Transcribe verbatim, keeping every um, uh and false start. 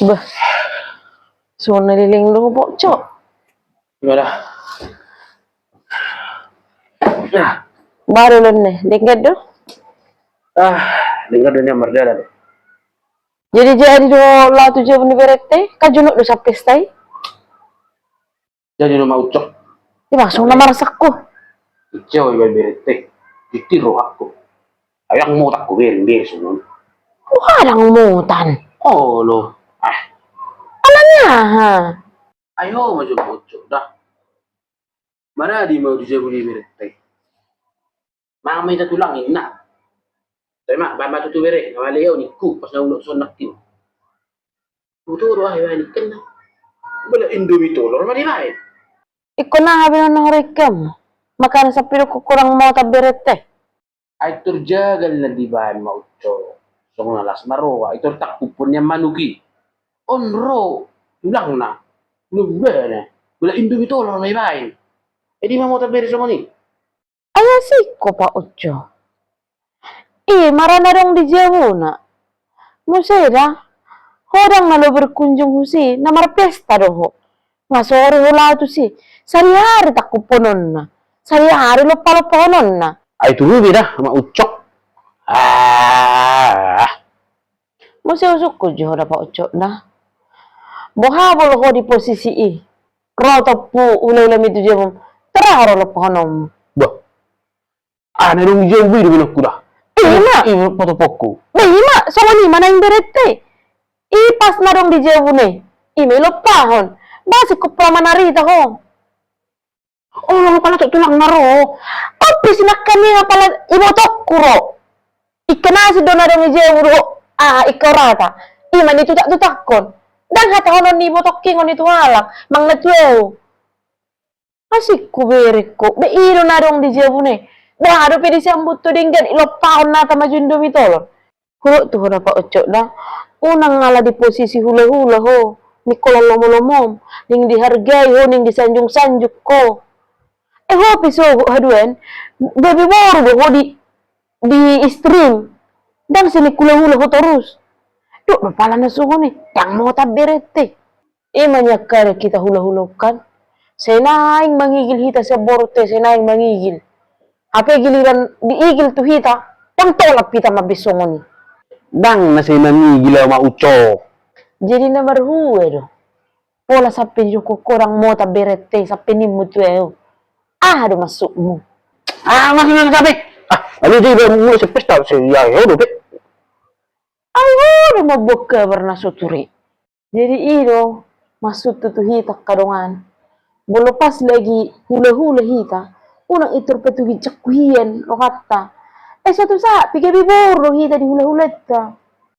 Bah, songon na leleng do ho, Ucok. Gimana? Baru lo ne, denggan do? Ah, denggan do, ni mardalan do. Jadi, jadi do laho tu jabu ni berente, ka jonok do sian pesta i? Jadi nama Ucok. Di maksud nama rasaku. Iceo iba berete. Iti rohakku. Ayang mau tak kuberi beri sunun. Wah, adang mutan. Oh lo. Ah. Alanya ha. Ayo maju Ucok dah. Mana di mau di jabu di berete. Mama ita tulang inna. Tema bama tutu bere, nama leo niku pas na ulok sonak tiu. Butuh doa hewan ikan na. Bela Indomie tolor ma dibaen. Ikon na habe na horek kam. Makana sapido ku kurang mau tak berete. Ai terjagal na dibaen ma Ucok. Songon alas maroa, ai tertakupon yang manuki. On ro, tulang na. Belum bela. Bela Indomie tolor ma dibaen. Jadi ma mau tak bere songon i. Ai asik ho Pak Ucok. I ma ra na dong di jabuna. Muse da, ho dang na lo berkunjung husi, na marpesta do ho. Nga sore ho laho tusi, sari-ari takkupononna, sari-ari lompa-lompahononna. Ai turu be da ma Ucok. Ah. Muse usungkun jo ho da Pak Ucok da. Boha bolo ho di posisi i. Ro tompu hula-hula mi tu jabum. Tera ho ro lompahononmu. Bah. Ah, na dong di jabu i do benokku da. Ima. I potopokku. Bah, ima, songon i ma naeng berete. I pas na dong di jabu ne. I ma i lompahon. Bah, singkop pala manarita ho. Olo pala tu tulang na ro. Ope sinangkan i nga pala ibotokku ro. Ikkan asi do na dong i jabu do. Ah, ikka rata. I ma ni tutak-tutakkon. Dang hatahonon ni ibotokki ngoni tu halak. Mang na tu eu. Asik ku berekko. Be i do na dong di jabu ne. Bah, dope disambut tu denggan i lompahon na ta maju Indomie tolor. Hudok tu ho da Pak Ucok da, unang ala di posisi hula-hula ho, ning holan lomo-lomom, ning dihargai ho, ning disanjung-sanjung ho. Eh, ho pe sogot haduan, gabe boru do ho di, di istrim, dang sian hula-hula ho torus. Dok do pala na songon i, dang mau tak berete. I ma nian kadang hita hula-hula kan. Sai naeng mangigil hita sian borunta, sai naeng mangigil. Hape giliran diigil tu hita, dang tolap hita mambaen songon i. Dang na sai mangigil au ma Ucok. Jadi na marhua do. Pola sampe didok ho dang mau tak berete, sampe nimmu tu eu. Aha do maksudmu? Ah, maksudna sampe. Ah, alu di ba mulak sian pesta, sai ia do be. Ai ho do mamboan kabar na so ture. Jadi i do maksudhu tu hita angka dongan. Molo pas lagi hula-hula hita, unang i tor patugi jangku hian rohanta. Eh, suatu saat pe gabe boru do hita di hula-hulanta.